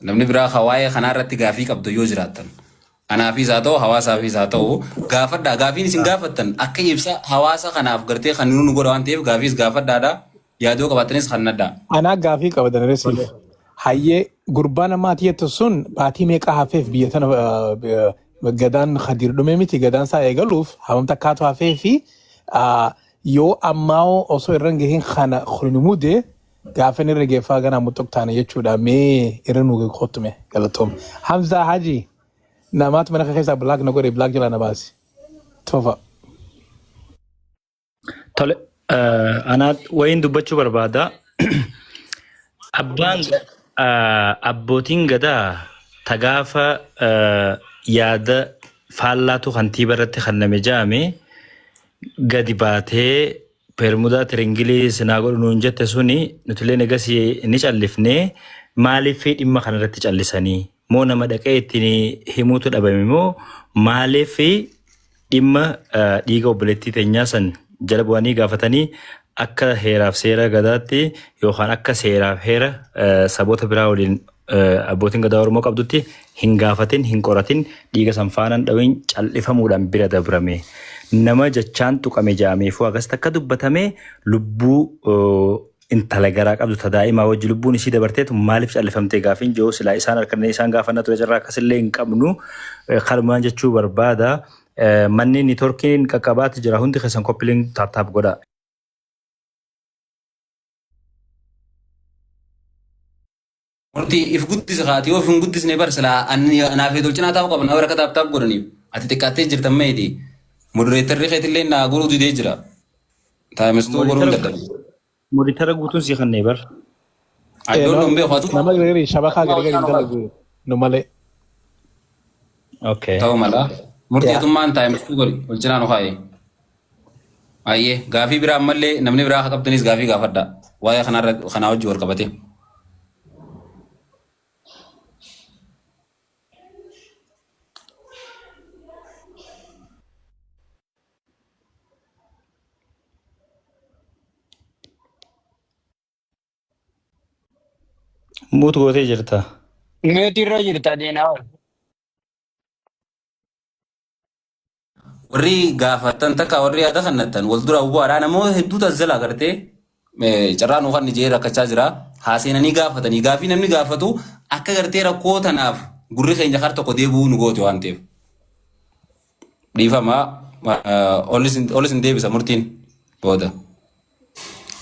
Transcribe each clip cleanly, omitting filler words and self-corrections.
Namni biraa ka waa'ee kanaa irratti gaafii qabdu yoo jiraattan. Anaafis haa ta'u hawaasaafis haa ta'u gaafadhaa. Gaafiin isin gaafattan akka ibsa hawaasa kanaaf gartee kan nu godha waan ta'eef gaafiis gaafadhaadha. Yaadoo qabaattanis kan nadhaa. Anaa gaafii qaba danaresiif. Hayyee gurbaa namaa ati jettu sun baatii meeqa hafeef biyya tana gadaan Khadiir dhumee miti gadaan isaa eegaluuf hammam takkaatu hafee fi yoo ammaa osoo irra hin gahin kana kun mude gaafa inni irra geeffaa ganaa muxuq taane jechuudha mee irra nu kottume galatoom. Hamzaa Haji namaatu mana keessaa black na godhe black jalaa na baasi. Tofa. Tole, anaa wayiin dubbachuu barbaada. Abbaan abbootiin gadaa ta gaafa yaada faallaatu kantiiba irratti kenname ja'ame gadi baatee Bermudaa tiringilii sinaa godhu nuun jette suni nutillee egasii ni callifne maaliif dhimma kanarratti callisanii moo nama dhaqee ittiin himuutu dhabame moo maaliif dhimma dhiiga obboleettii teenyaa san jala bu'anii gaafatanii akka heeraaf seera gadaatti yookaan akka seeraaf heera saboota biraa waliin abbootiin gadaa Oromoo qabdutti hin gaafatin hin qoratin dhiiga san faanaan dhawin cal'ifamuudhaan bira dabrame. Nama jechaan tuqame jaameefuu akkas takka dubbatame lubbuu intala garaa qabdu ta daa'imaa wajji lubbuun isii dabarteetu maaliif callifamtee gaafiin jiru silaa isaan harkanne isaan gaafanna ture carraa akkasillee hin qabnu kanumaan jechuu barbaada. Manni niitoorkiin qaqqabaati jira hundi keessan koppiliin taap taap godha. Murtii if guddisi kaati yoo if hin guddisne bar silaa anni anaa fi tolchinaa taa'uu qabna warra akka taap taap godhaniif ati xiqqaattee jirta meeti modereetarri keetillee naa godhuu didee jira taayimstuu godhuu hin Moditara dadhabe. moditara guutuun sii kannee bar. I don't know hin beeku atu Nama gargari shabakaa atumaa gargari wajjin hin dalagu nu malee. Okay. ta'uu mala. Murtii Yaa. atummaan taayimstuu godhi ol cinaa nu kaa'e. Ayyee gaafii biraa ammallee namni biraa akka qabdanis gaafii gaafadha. Waa'ee kanarra kanaa wajjin wal qabate. Muut gootee jirta. Meetii irra jirta deenaa ol. Warri gaafattan takka warri yaada kannattan wal dura bu'aadhaa namoota hedduutu as jalaa gartee carraa nuu kan ijee rakkachaa jira. Haaseenanii gaafatanii gaafii namni gaafatu akka gartee rakkoo tanaaf gurri keenya kar tokko deebi'uu nu goote waan ta'eef. Dhiifama ol isin deebisa murtiin booda.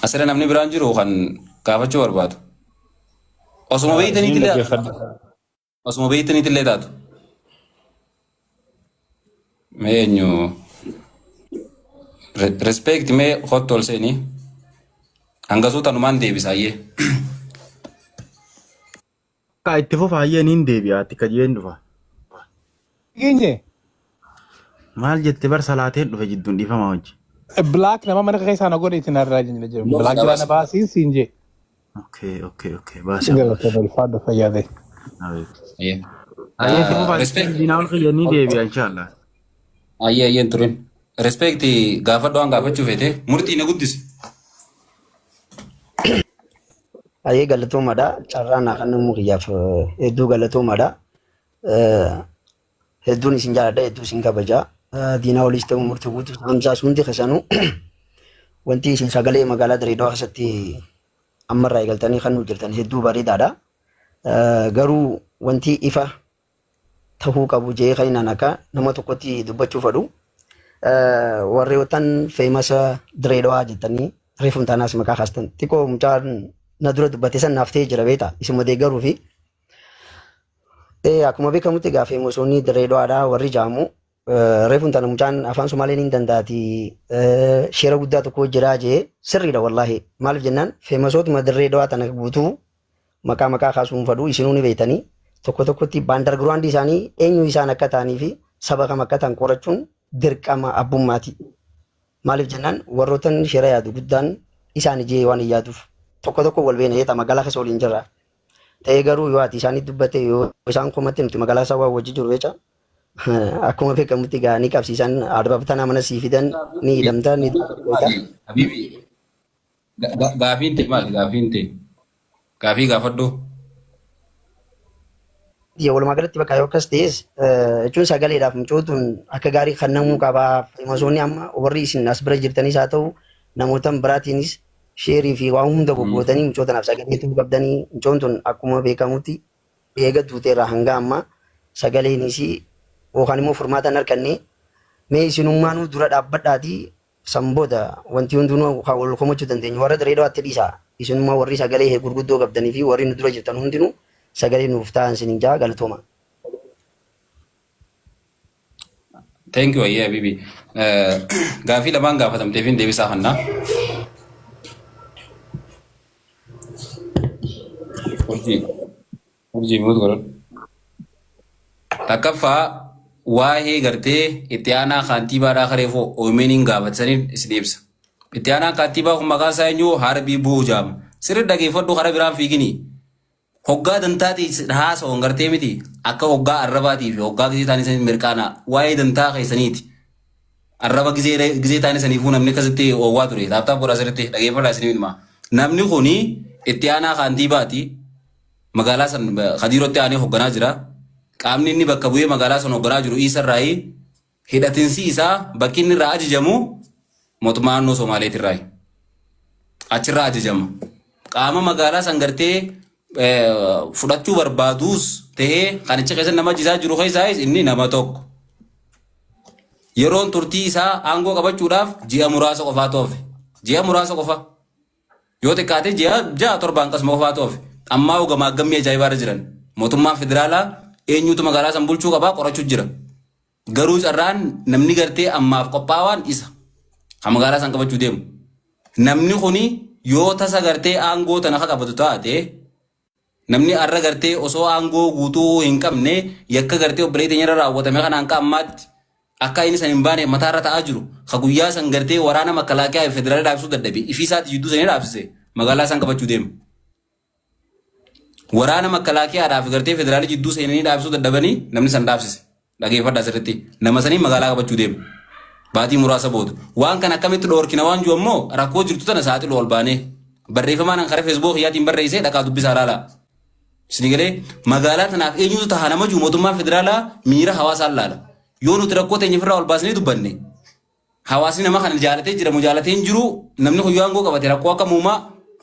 Asirra namni biraan jiru kan gaafachuu barbaadu. Osuma Isiniin beeytaniitillee dhaggeeffadha. Osuma beektaniitti illee taatu. Mee eenyu respect mee kottu ol seenii. Hangasuu tanumaan deebisa ayyee. Akka itti fufa hayyee niin deebi'a ati kajeen dhufa. Geenye Maal jette bar salaateen dhufe jidduun dhiifama hojii. Black nama mana keessaa na godhe itti narraa jira jira. Loos Black jalaa na gabaasa. baasii siin jee. Okay, okay, okay. Baasi amma. Galatoon ulfaadhu fayyaa ta'e. Ayyee. Hayyee itti fufa Respect. diinaa ol kiyya ni deebi'a inshallah. Ayyee ayyeen turin. Respect gaafadhu waan gaafachuu feete murtii na guddisi. Ayyee galatoomaadha. Carraa naa kennamu kiyyaaf hedduu galatoomaadha. Hedduun isin jaaladha, hedduu isin kabaja. Diinaa oliis ta'u murtii guutuu Hamzaas hundi keessanuu wanti isin sagalee magaalaa Dirreedawaa keessatti ammarraa eegaltanii kan nuuf jirtan hedduu bareedaadha. Garuu wanti ifa tahuu qabu jee kan inni akka nama tokkotti dubbachuu fedhu warreewwan feemasa Dirreedawaa jettanii reefuun taanaas maqaa kaastan xiqqoo mucaan na dura dubbate san naaf ta'ee jira beektaa isuma deeggaruu fi Akkuma beekamutti egaa feemosoonni dirree dhawaadhaa warri jaamu reefuun tana mucaan afaan Sumaaleen hin danda'ati sheera guddaa tokko jiraa jee sirriidha wallaahi maaliif jennaan feemasootuma dirree dhawaa tana guutuu maqaa maqaa kaasuu hin fadhu isinuu ni beektanii tokko tokkotti baandargiraawundii isaanii eenyu isaan akka ta'anii fi saba kam akka ta'an qorachuun dirqama abbummaati. Maaliif jennaan warrootan sheera yaadu guddaan isaan ijee waan hin yaaduuf tokko tokko wal beena jeeta magaalaa keessa waliin jirra. Ta'ee garuu yoo ati isaanitti dubbatte yoo isaan komatte nuti magaalaa isaa waan wajji jiru jecha akkuma beekamutti gaa ni qabsiisan adababtanaa mana sii fidan ni hidhamta ni beeka. Habibi gaafiin ta'e maali gaafiin ta'e gaafii gaafadhu. Walumaa galatti bakka yoo akkas ta'es jechuun sagaleedhaaf mucootuun akka gaarii kennamuu qaba. Masoonni amma warri isin as bira jirtanis haa ta'u namoota biraatiinis sheerii fi waan hunda goggootanii mucootanaaf sagalee ta'uu qabdanii mucoon tun akkuma beekamutti eega duuteerra hanga amma sagaleenis yookaan immoo furmaata hin arganne mee isinummaanuu dura dhaabbadhaatii san booda wanti hundinuu kan wal komachuu dandeenyu warra dirree dhawaatti dhiisa. Isinummaa warri sagalee gurguddoo qabdanii fi warri nu dura jirtan hundinuu sagalee nuuf ta'an isiniin jaa galatooma. Thank you ayyee Habibi. Gaafii lamaan gaafatamteef hin deebisaa kannaa. Urjii urjii muut godhadhu. Takkaffaa waa'ee gartee itti aanaa kaantiibaadhaa kareefoo OMN gaafatisaniin isin ibsa. Itti aanaan kaantiibaa kun maqaan isaa eenyu Harbii Buu jaama. Sirri dhageeffadhu karaa biraan fiigini. Hoggaa dantaatii haasa'uun gartee miti akka hoggaa arrabaatii fi hoggaa gizee taanii sanii mirqaanaa waa'ee dantaa keessaniiti. Arraba gizee gizee taanii saniifuu namni akkasitti oowwaa ture. Taaptaap godhaa sirriitti dhageeffadhaa isin hima. Namni kuni itti aanaa kaantiibaati. Magaalaa san Kadiirootti aanee hogganaa jira. Qaamni inni bakka bu'ee magaalaa san hogganaa jiru Iisarraayi hidhatinsi isaa bakki inni irraa ajajamu mootummaa naannoo Somaaleetirraayi. Achirraa ajajama. Qaama magaalaa san gartee fudhachuu barbaaduus ta'ee kan achi keessa nama ajisaa jiru keessaayis inni nama tokko. Yeroon turtii isaa aangoo qabachuudhaaf ji'a muraasa qofaatu hafe. Ji'a muraasa qofa. Yoo xiqqaate ji'a ja'a torbaan qasuma qofaatu hafe. Ammaa hoo gamaaggammii ajaa'ibaa irra jiran. Mootummaan federaalaa eenyutu magaalaa san bulchuu qabaa qorachuu jira. Garuu carraan namni gartee ammaaf qophaawaan isa. Kan magaalaa san qabachuu deemu. Namni kuni yoo tasa gartee aangoo tana ka qabatu taate namni arra gartee osoo aangoo guutuu hin qabne yakka gartee obboleettii teenya irra raawwatame kana hanga ammaatti akka inni san hin baane mataarra ta'aa jiru ka guyyaa san gartee waraana makalaakiyaa fi federaala dhaabsisuu dadhabe ifii isaati jidduu sanii dhaabsise magaalaa san qabachuu deema. Waraana makalaakiyaadhaaf gartee federaalii jidduu seenanii dhaabsisuu dadhabanii namni san dhaabsise. Dhageeffadhaa sirriitti. Nama sanii magaalaa qabachuu deema. Baatii muraasa booda. Waan kana akkamitti dhoorkina waan jiru ammoo rakkoo jirtu tana saaxilu ol baanee. Barreeffamaan an karaa feesbuuk kiyyaatiin barreessee dhaqaa dubbisaa ilaalaa. Isin galee magaalaa tanaaf eenyutu taha nama jiru mootummaan federaalaa miira hawaasaan laala. Yoo nuti rakkoo teenya ofirraa ol baasnee dubbanne hawaasni nama kana jaalatee jira moo jaalatee hin jiru namni kun yoo aangoo qabate rakkoo akka muumaa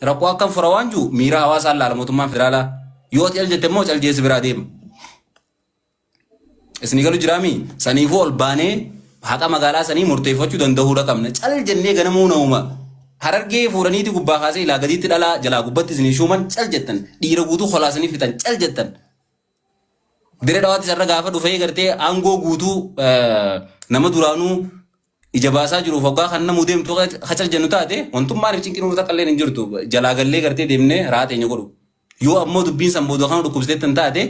rakkoo akkam fura waan jiru miira hawaasaan laala mootummaan federaalaa. Yoo cal jette immoo cal jeessi biraa deema. Isin galu jiraami saniifuu ol baanee haqa magaalaa sanii murteeffachuu danda'uudha qabna. Cal jennee ganamuu nauma. Harargee fuudhaniiti gubbaa kaasee ilaa gadiitti dhalaa jalaa gubbatti isinii shuuman cal jettan. Dhiira guutuu kolaasanii fixan cal jettan. Diree dhawaatti sarara gaafa dhufee gartee aangoo guutuu nama duraanuu ija baasaa jiruuf hoggaa kan namuu deemtu kacal jennu taate wantummaan if cinqinuu takka illee hin jirtu jalaa gallee gartee deemnee rahaa teenya godhu. Yoo ammoo dubbiin san booda kana dhukkubsiteettan taate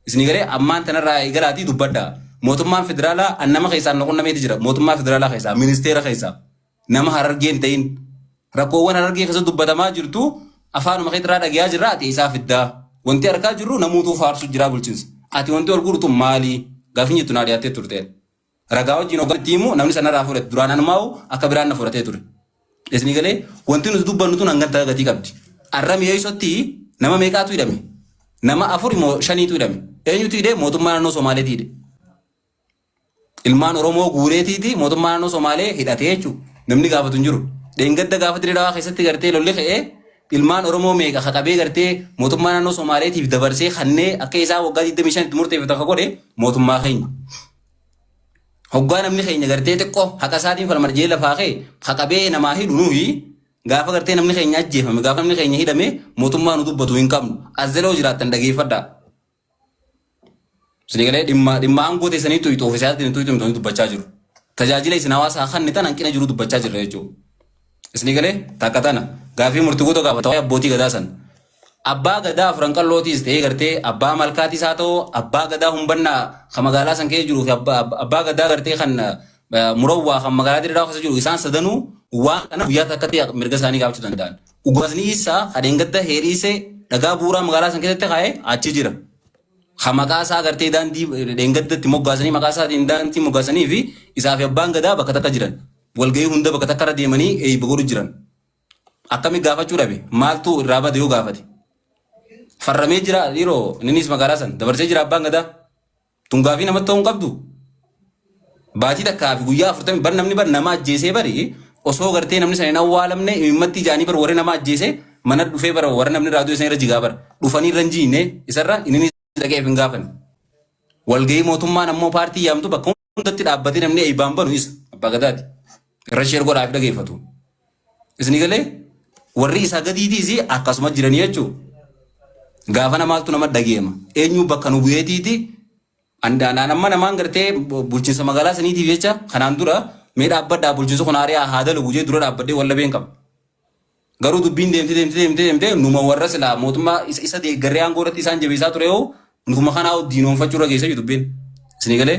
isinii galee ammaan tanarraa eegalaatii dubbadhaa. Mootummaan federaalaa an nama keessaan na qunnameeti jira. Mootummaa federaalaa keessaa ministeera keessaa nama harargee hin ta'in rakkoowwan harargee keessa dubbatamaa jirtu afaanuma keetirraa dhagayaa jirra ati isaa fiddaa. Wanti harkaa jirru namuutuu faarsu jiraa bulchiinsa. Ati wanti ol guurtu maali? Gaafiin jettu naa dhiyaattee turteen. Ragaa wajjin hoggaa itti himu namni sanarraa fudhate duraan anumaa'u akka biraan na fudhatee ture. Isinii galee wanti nuti dubbannu tun hangam gatii qabdi. Arra mi'eessotti nama meeqaatu hidhame? Nama afur moo shaniitu hidhame? Eenyutu hidhe? Mootummaa naannoo Somaaleetii hidhe. Ilmaan Oromoo guureetiiti mootummaa naannoo Somaalee hidhatee jechuudha. Namni gaafatu hin jiru. Dheengadda gaafa dirree dhawaa keessatti gartee lolli ka'ee ilmaan Oromoo meeqa ka qabee gartee mootummaa naannoo Somaaleetiif dabarsee kannee akka isaa waggaa 25 itti murteeffatu akka godhe mootummaa keenya. Hoggaa namni keenya gartee xiqqoo haqa isaatiin falmana jee lafaa ka'e haqabee namaa hidhu nuyi gaafa gartee namni keenya ajjeefame gaafa namni keenya hidhame mootummaa nu dubbatu hin qabnu. As jaloo jiraattan dhageeffadhaa. Isin galee dhimma dhimma aangoo teessanii tuyxu ofiisaatiin tuyxu miti dubbachaa jiru. Tajaajila isin hawaasaa kanni tan hanqina jiru dubbachaa jirra jechuudha. Isin galee takka tana gaafii murtii guutuu gaafata waa'ee abbootii gadaa sana. Abbaa gadaa afran qallootiis ta'ee gartee abbaa malkaatiis haa ta'u abbaa gadaa humbannaa kan magaalaa san keessa jiruu fi abbaa gadaa gartee kan murawwaa kan magaalaa dirraa keessa jiru isaan sadanuu waan kana guyyaa takkatti mirga isaanii gaafachuu danda'an. Ugaasni isaa hadeengadda heeriisee dhagaa bu'uuraa magaalaa san keessatti kaa'ee achi jira. Kan maqaa isaa gartee daandii dheengaddatti moggaasanii maqaa isaatiin daandii moggaasanii fi isaa fi abbaan gadaa bakka takka jiran. Walgahii hunda bakka takka irra deemanii eebba godhu jiran. Akkami gaafachuu dhabe? Maaltu irraa bade yoo gaafate? Farramee jira dhiiroo inninis magaalaa san dabarsee jira abbaan gadaa. Tun gaafii namatti ta'uu hin qabdu. Baatii takkaa fi guyyaa 40 bar namni bar nama ajjeesee bari osoo gartee namni sana hin awwaalamne imimmatti ijaanii bar warri nama ajjeese mana dhufee bara warra namni irraa du'e sana irra jigaa bara dhufanii irra hin jiine isarra inni dhaqee hin gaafanne. Walgahii mootummaan ammoo paartii yaamtu bakka hundatti dhaabbatee namni eebbaan banu isa abbaa gadaati. Irra sheer godhaaf dhageeffatu. Isinii galee warri isaa gadiitiis akkasuma jiranii jechuudha. Gaafa namaaltu nama dhageema. Eenyu bakka nu bu'eetiiti Andaanaan amma namaan gartee bulchiinsa magaalaa saniitiif jecha kanaan dura mee dhaabbadhaa bulchiinsa kun haariyaa haa dalagu jee dura dhaabbadhee wallabeen qaba. Garuu dubbiin deemtee deemtee deemtee deemtee numa warra silaa mootummaa isa deeggarree aangoo irratti isaan jabeessaa ture yoo numa kanaa diinoomfachuu irra geessa dubbiin. Isinii galee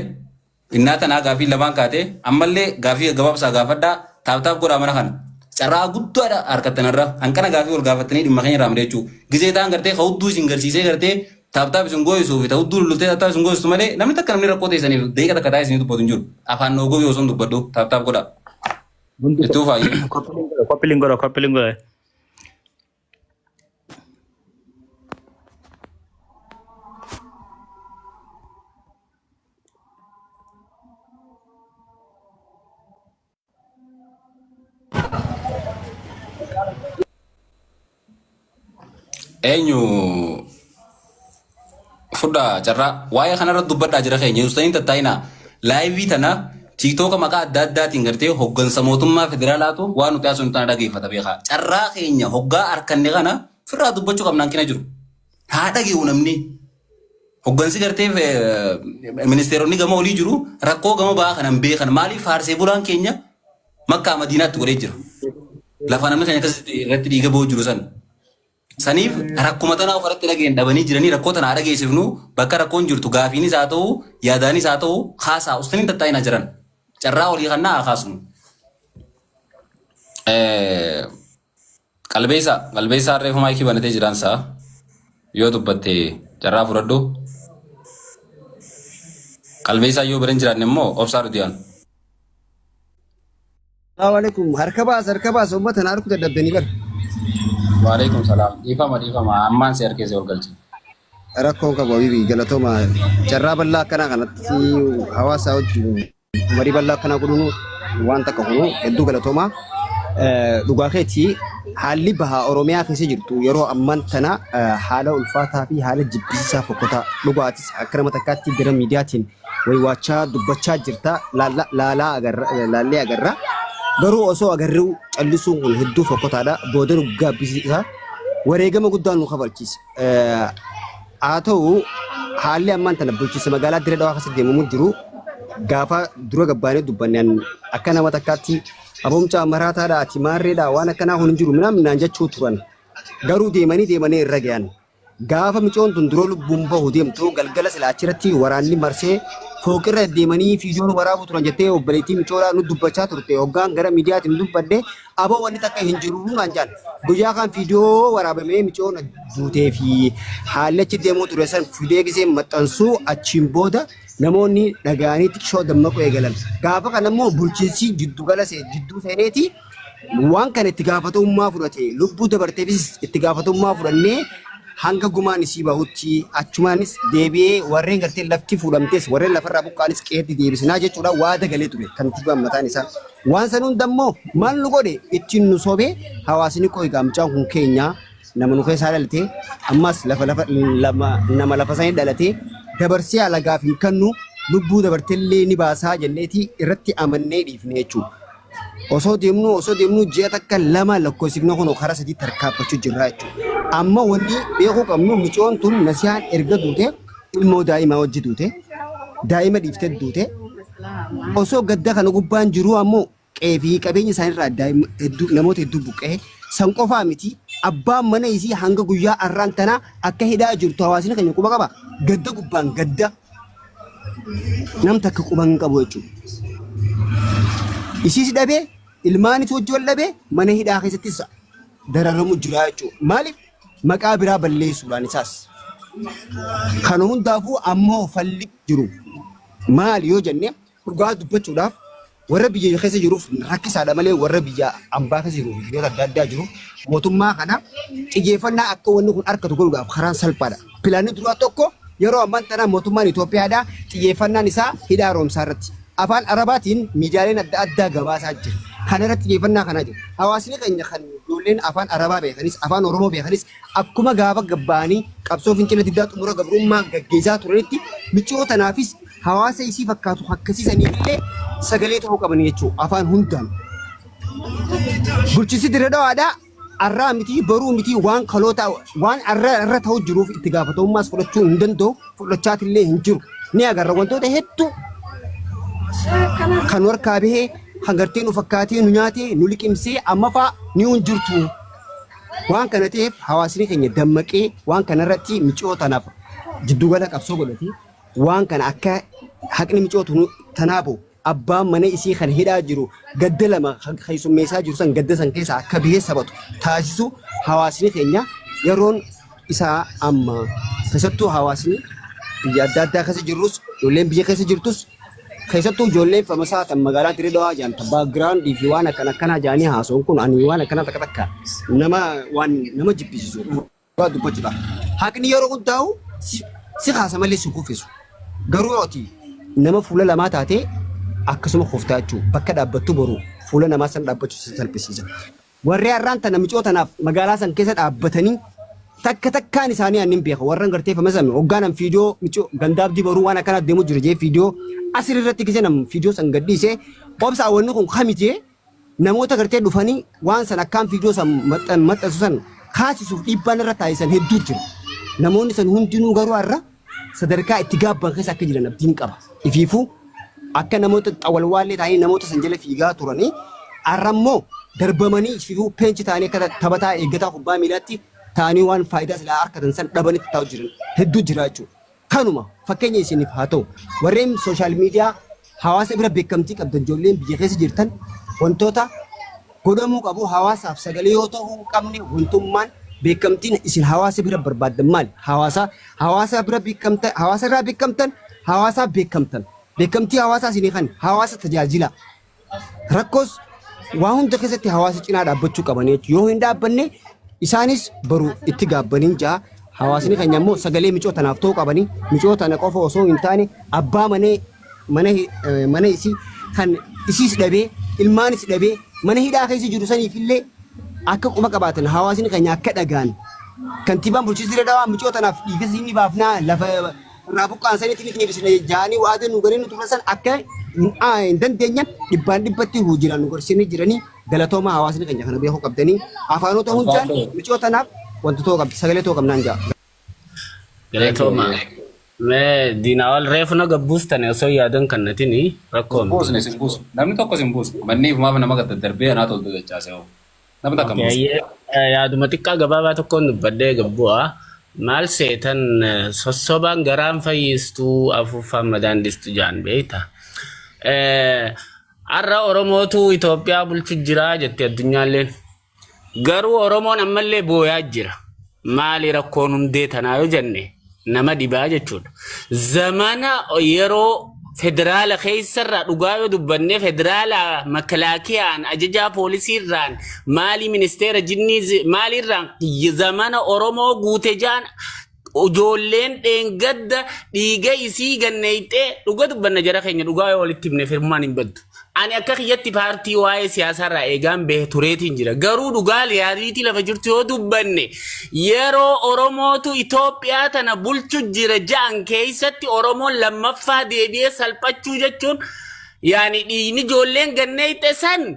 innaa tanaa gaafii lamaan kaatee ammallee gaafii gabaabsaa gaafadhaa taap taap godhaa mana kana. Carraa guddaadha harkattan irra hanqana gaafii wal gaafattanii dhimma keenya irraa mari'achuu. Gizee ta'an gartee ka hudduu isin garsiisee gartee taap taap isin gooyisuu fi ta hudduu lullultee taap taap isin gooyistu malee namni takka namni rakkoo teessaniif daqiiqa takka taa'ee isinii dubbatu hin jiru. Afaan noo gogi osoo hin dubbadhu taap taap godhaa. Itti fufaa. Koppiliin godha, koppiliin godha. Eenyu fudhaa carraa waa'ee kanarra dubbadhaa jira keenya Houstoniin tattaa'inaa laayivii tana tiiktooka maqaa adda addaatiin gartee hoggansa mootummaa federaalaatu waan nuti haasofnu tana dhageeffata beekaa carraa keenya hoggaa harkanne kana firraa dubbachuu qabna hanqina jiru haa dhage'u namni hoggansi gartee ministeeronni gama olii jiru rakkoo gama ba'aa kanan beekan maaliif faarsee bulaan keenya makkaa madiinaatti godhee jira lafa namni keenya akkasitti irratti dhiiga ba'uu jiru san Saniif rakkuma tanaa ofirratti dhageen dhabanii jiranii rakkoo tana haa dhageessifnu bakka rakkoon jirtu gaafiinis haa ta'u yaadaanis haa ta'u kaasaa ustaniin tattaa'inaa jiran carraa olii kannaa haa kaasnu. Qalbeessaa qalbeessaa reefu maayikii banatee jiraan isaa yoo dubbatte carraa fudhadhu. Qalbeessaa yoo bira hin jiraanne immoo obsaa dhudiyaan. Salaamu alaikum. Harka baasa, harka baasa. Uummata na harku dadhabdanii bara. Waalaikum salaam. Dhiifama dhiifama ammaan si harkeesse ol galche. Rakkoon qabu habibi galatooma. Carraa bal'aa akkanaa kanatti hawaasa wajjin marii bal'aa akkanaa godhuun waan takka kunu hedduu galatooma. Dhugaa keetii haalli bahaa Oromiyaa keessa jirtu yeroo ammaan tana haala ulfaataa fi haala jibbisiisaa fokkotaa dhugaatis akka nama takkaatti gara miidiyaatiin waywaachaa dubbachaa jirta laalaa agarra laallee agarra. Garuu osoo agarruu callisuun kun hedduu fokkotaadha. Booda nu gaabbisiisa. Wareegama guddaa nu kafalchiisa. Haa ta'u haalli ammaan tana bulchiinsa magaalaa Dirree Dhawaa keessa deemamu jiru gaafa dura gabbaanee dubbanne akka nama takkaatti aboomcaa maraataadha ati maarreedha waan akkanaa kun hin jiru minaan minaan jechuu turan. Garuu deemanii deemanii irra gahan. Gaafa micoon tun duroo lubbuun bahu deemtu galgala silaa achirratti waraanni marsee fooqirra deemanii fiidiyoon waraabuu turan jettee obboleettii micoodhaa nu dubbachaa turte hoggaan gara miidiyaatiin dubbadhe aboo wanni takka hin jiru naan jaan guyyaa kaan fiidiyoo waraabamee micoon duutee fi haalli achi deemuu ture san fidee gisee maxxansuu achiin booda namoonni dhaga'anii xiqqishoo dammaquu eegalan gaafa kana immoo bulchiinsi jiddugala jidduu seeneeti waan kana itti gaafatamummaa fudhate lubbuu dabarteefis itti gaafatamummaa fudhannee hanga gumaan isii bahutti achumaanis deebi'ee warreen gartee lafti fuudhamtes warreen lafarraa buqqaanis qe'eetti deebisinaa jechuudha waada galee ture kantiibaan mataan isaa. Waan san hunda immoo maal nu godhe ittiin nu sobee hawaasni qoy mucaan kun keenya nama nu keessaa dhalate ammas lafa lafa nama lafa sanii dhalate dabarsee alagaaf hin kennu lubbuu dabartellee ni baasaa jenneeti irratti amannee dhiifne jechuudha. Osoo deemnuu osoo deemnuu ji'a takka lama lakkoofsifnee kunoo karaa sadii tarkaanfachuu jirra jechuudha. Amma wanni beekuu qabnu micoon tun nasiyaan erga duute ilmoo daa'imaa wajji duute daa'ima dhiiftee duute osoo gadda kana gubbaan jiruu ammoo qe'ee fi qabeenya isaaniirraa daa'ima hedduu namoota hedduu buqqa'e san qofaa miti abbaan mana isii hanga guyyaa arraan tanaa akka hidhaa jirtu hawaasni keenya quba qaba gadda gubbaan gadda nam takka quba hin qabu jechuudha. Isiis dhabee ilmaanis wajji wal dhabee mana hidhaa keessattis dararamu jira jechuudha. Maaliif maqaa biraa balleessuudhaan isaas. Kana hundaafuu ammoo falli jiru maali yoo jenne dhugaa dubbachuudhaaf Warra biyya keessa jiruuf rakkisaadha malee warra biyya ambaa keessa jiruuf biyyoota adda addaa jiruuf mootummaa kana xiyyeeffannaa akka wanni kun argatu godhuudhaaf karaan salphaadha. Pilaanni duraa tokko yeroo ammaan tana mootummaan Itoophiyaadha xiyyeeffannaan isaa hidha haaromsaa irratti. Afaan Arabaatiin miidiyaaleen adda addaa gabaasaa jira. Kana irratti xiyyeeffannaa kanaa jira. Hawaasni keenya kan ijoolleen afaan Arabaa beekanis afaan Oromoo beekanis akkuma gaafa gabba'anii qabsoo fincila diddaa xumura gabrummaa gaggeessaa turanitti miciyoo tanaafis hawaasa isii fakkaatu akkasiisaniif illee sagalee ta'uu qaban jechuudha afaan hundaan. Bulchiinsi Dirree Dhawaadhaa arraa miti boruu miti waan kaloota waan arra irra ta'u jiruuf itti gaafatamummaas fudhachuu hin danda'u fudhachaatillee hin jiru. Ni agarra wantoota hedduu kan harkaa bahee kan gartee nu fakkaatee nu nyaatee nu liqimsee amma faa ni hin jirtu. Waan kana ta'eef hawaasni keenya dammaqee waan kanarratti miciyoo tanaaf jiddugala qabsoo godhatee waan kana akka haqni miciyoo tanaa bahu abbaan mana isii kan hidhaa jiru gadda lama kan keessummeessaa jiru san gadda san keessa akka bahee sabatu taasisu hawaasni keenya yeroon isaa amma keessattuu hawaasni biyya adda addaa keessa jirrus ijoolleen biyya keessa jirtus keessattuu ijoolleen famasaa tan magaalaa Dirree Dhawaa jedhan tan background fi waan akkana akkanaa jedhanii haasa'uun kun ani waan akkana takka takka nama waan nama jibbisiisu dhugaa dubbachuudha. Haqni yeroo hundaa'u si kaasa malee si kuffisu. Garuu yoo ati nama fuula lamaa taatee akkasuma kuftaa jechuudha. Bakka dhaabbattu boru fuula namaa san dhaabbachuu si salphisiisa. Warri har'aan tana micoo tanaaf magaalaa san keessa dhaabbatanii takka takkaan isaanii ani hin beeka. Warran gartee famasan hoggaan an fiidiyoo micoo gandaabdii boruu waan akkanaa deemu jiru jee fiidiyoo asir irratti gisee nam fiidiyoo san gadhiisee obsaa wanni kun kamiti namoota gartee dhufanii waan san akkaan fiidiyoo san maxxansu san kaasisuuf dhiibbaan irra taasisan hedduu jira. Namoonni san hundinuu garuu har'a sadarkaa itti gaabban keessa akka jiran abdiin qaba. Ifiifuu akka namoota xawalwaallee ta'anii namoota san jala fiigaa turanii har'a immoo darbamanii ifiifuu peenchi ta'anii akka taphataa eeggataa kubbaa miilaatti ta'anii waan faayidaa silaa harkatan san dhabanitti taa'u jiran hedduu jira jechuudha. Kanuma fakkeenya isiniif haa ta'u. Warreen social media hawaasa bira beekamtii qabdan ijoolleen biyya keessa jirtan wantoota godhamuu qabu hawaasaaf sagalee yoo ta'uu hin qabne wantummaan beekamtiin isin hawaasa bira barbaaddan maali? Hawaasa hawaasa bira beekamtan hawaasa irraa beekamtan hawaasaaf beekamtan beekamtii hawaasaa isinii kan hawaasa tajaajila. Rakkoos waa hunda keessatti hawaasa cinaa dhaabbachuu qaban jechuudha. Yoo hin dhaabbanne isaanis boru itti gaabbaniin ja'a. Hawaasni keenya immoo sagalee micoo tanaaf ta'uu qabanii micoo tana qofa osoo hin taane abbaa manee mana mana isii kan isiis dhabee ilmaanis dhabee mana hidhaa keessa jiru saniif illee akka quba qabaatan hawaasni keenya akka dhagaan kantiibaan bulchiinsa Dirree Dhawaa micoo tanaaf dhiiga isii ni baafnaa lafa irraa buqqaan sanitti ni deebisna jaanii waada nu galanii nu turan san akka hin dandeenye dhibbaan dhibbatti hojiidhaan nu gorsinii jiranii galatooma hawaasni keenya kana beekuu qabdanii afaanota hundaan micoo tanaaf wanta ta'uu qabdi sagalee ta'uu qabnaan ja'a. Galatooma. Mee diinaawal reefu na gabbuustani osoo yaadan kannatini rakkoo Sin miti. buusne sin buusne. Namni tokko sin buusne. Manni ifumaaf nama gad daddarbee anaa toltu dachaase hoo. Namni takka hin Okay, buusne. Yaaduma xiqqaa gabaabaa tokkoon dubbadhee gabbu'a. Maal seetan sossobaan garaan fayyistuu afuuffaan madaan dhistu jaan beekta. Har'a Oromootu Itoophiyaa bulchu jira jette addunyaalleen. Garuu Oromoon ammallee booyaa jira. Maali rakkoon hundee tanaa yoo jenne nama dhibaa jechuudha. Zamana yeroo federaala keessarraa dhugaa yoo dubbanne federaala makalaakiyaan ajajaa poolisiirraan maalii ministeera jinnii maaliirraan zamana Oromoo guute jaan ijoolleen dheengadda dhiiga isii ganneeyxee dhuga dubbanna jara keenya dhugaa yoo walitti himne firmaan hin baddu. Ani akka kiyyatti paartii waa'ee siyaasaarraa eegaan behe tureetiin jira. Garuu dhugaa riyaaliitii lafa jirtu yoo dubbanne yeroo Oromootu Itoophiyaa tana bulchu jira ja'an keessatti Oromoon lammaffaa deebi'ee salphachuu jechuun yaani dhiigni ijoolleen ganneeyxe san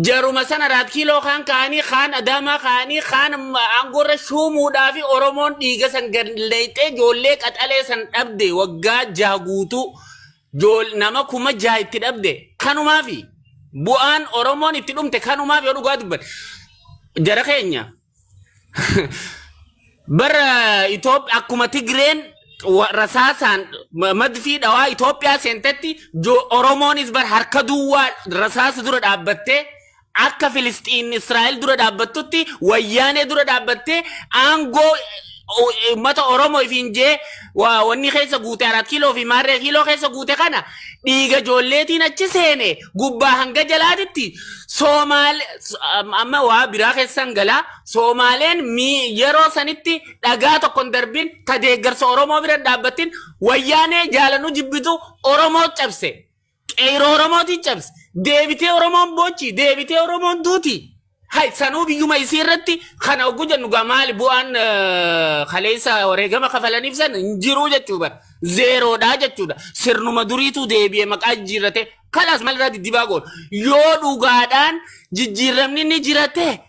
Jaruma sana Araat Kiiloo kaan ka'anii kaan Adaamaa ka'anii kaan aangoorra shuumuudhaa fi Oromoon dhiiga san gad leexee ijoollee qaxalee san dhabde waggaa jaha guutuu nama 6000 itti dhabde kanumaafi bu'aan Oromoon itti dhumte kanumaaf yoo dhugaa dubbanne jara keenya Bara Itoophiyaa akkuma Tigreen rasaasaan madfii dhawaa Itoophiyaa seentetti Oromoonis bar harka duwwaa rasaasa dura dhaabbattee akka Filisxiin Israa'el dura dhaabbattutti wayyaanee dura dhaabbattee aangoo Uummata Oromoo ifiin jee waa wanni keessa guute 4 kiiloo fi maarree kiiloo keessa guute kana dhiiga ijoolleetiin achi seene gubbaa hanga jalaatitti Soomaale amma waa biraa keessan galaa Soomaaleen yeroo sanitti dhagaa tokko hin darbin ta deeggarsa Oromoo bira hin dhaabbattin wayyaanee jaalannu jibbitu Oromoo cabse. Qeyroo Oromootiin cabse. Deebitee Oromoon boochi, deebitee Oromoon duuti. Hay sanuu biyyuma isii irratti kana oggu jennu gaa maali bu'aan kaleessa wareegama kafalaniif san hin jiruu jechuu bara. Zeeroodhaa jechuudha. Sirnuma duriitu deebi'ee maqaa jijjiirrate kalaas maalirraa diddibaa goona. Yoo dhugaadhaan jijjiiramni ni jirate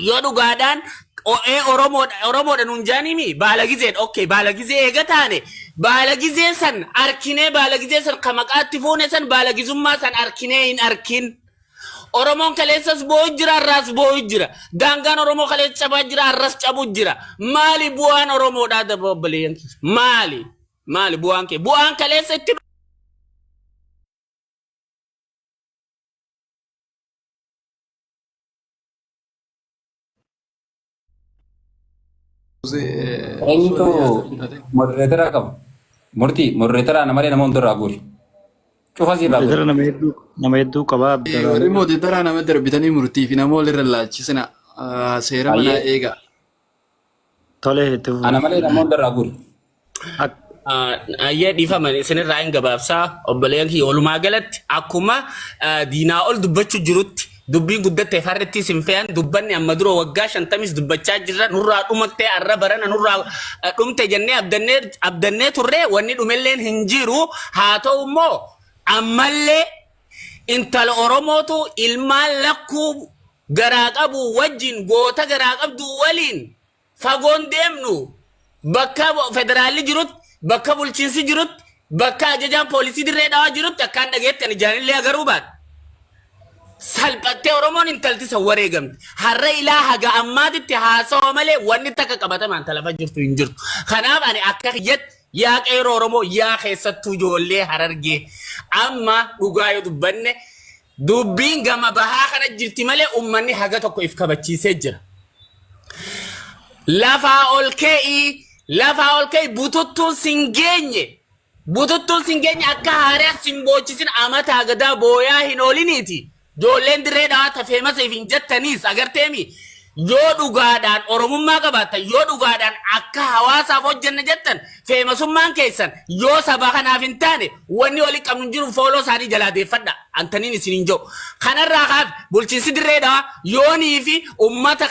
yoo dhugaadhaan o'ee Oromoodha Oromoodha nuun jaanimi baala gizeedha okay baala gizee eega taane baala gizee san arkinee baala gizee san ka maqaatti fuune san baala gizummaa san arkinee hin arkin Oromoon kaleessas boo'u jira har'aas boo'u jira daangaan Oromoo kaleessa cabaa jira har'as cabu jira maali bu'aan Oromoodhaa daba obboleeyyan maali maali bu'aan kee bu'aan kaleessa itti Eenyutu moderator qaba? Murtii moderator ana malee nama hundarraa guuri. Cufa siirraa guuri. Moderator nama hedduu qabaa Warri Abdalaa. moderator nama darbitanii murtii fi nama walirra laachisina. Seera manaa Baay'ee. eega. Tole itti fufi. Ana malee nama hundarraa guuri. Ayyee dhiifama isinirraa hin gabaabsaa obboleeyyan kiyya walumaa galatti akkuma diinaa ol dubbachuu jirutti dubbiin guddatte farritti isin fe'an dubbanni amma dura waggaa shantamis dubbachaa jirra nurraa dhumattee arra barana nurraa dhumte jennee abdannee abdannee turre wanni dhumelleen hin jiru haa ta'u immoo ammallee intala Oromootu ilmaan lakkuu garaa qabu wajjin goota garaa qabdu waliin fagoon deemnu bakka federaalli jirutti bakka bulchiinsi jirutti bakka ajajaan poolisii dirree dhawaa jirutti akkaan dhageetti ani jaanillee agaruu baadha. Salphattee Oromoon intalti san wareegamte. Har'a ilaa haga ammaatitti haasawa malee wanni takka qabatamaan talafa jirtu hin jirtu. Kanaaf ani akka kiyyatti yaa qeeroo Oromoo yaa keessattuu ijoollee Harargee amma dhugaa yoo dubbanne dubbiin gama bahaa kana jirti malee uummanni haga tokko if kabachiisee jira. Lafaa ol ka'ii lafaa ol ka'ii bututtuun sin geenye bututtuun sin geenye akka haaraa sin boochisin amataa gadaa booyaa hin ooliniiti. Ijoolleen dirree dhawaa tafee masa hin jettaniis agarteemi yoo dhugaadhaan oromummaa qabaattan yoo dhugaadhaan akka hawaasaaf hojjenna jettan feemasummaan keessan yoo saba kanaaf hin taane wanni walii qabnu hin jiru fooloo isaanii jalaa deeffadha antaniin isin hin jiru. Kanarraa kaaf bulchiinsi dirree dhawaa yoonii fi ummata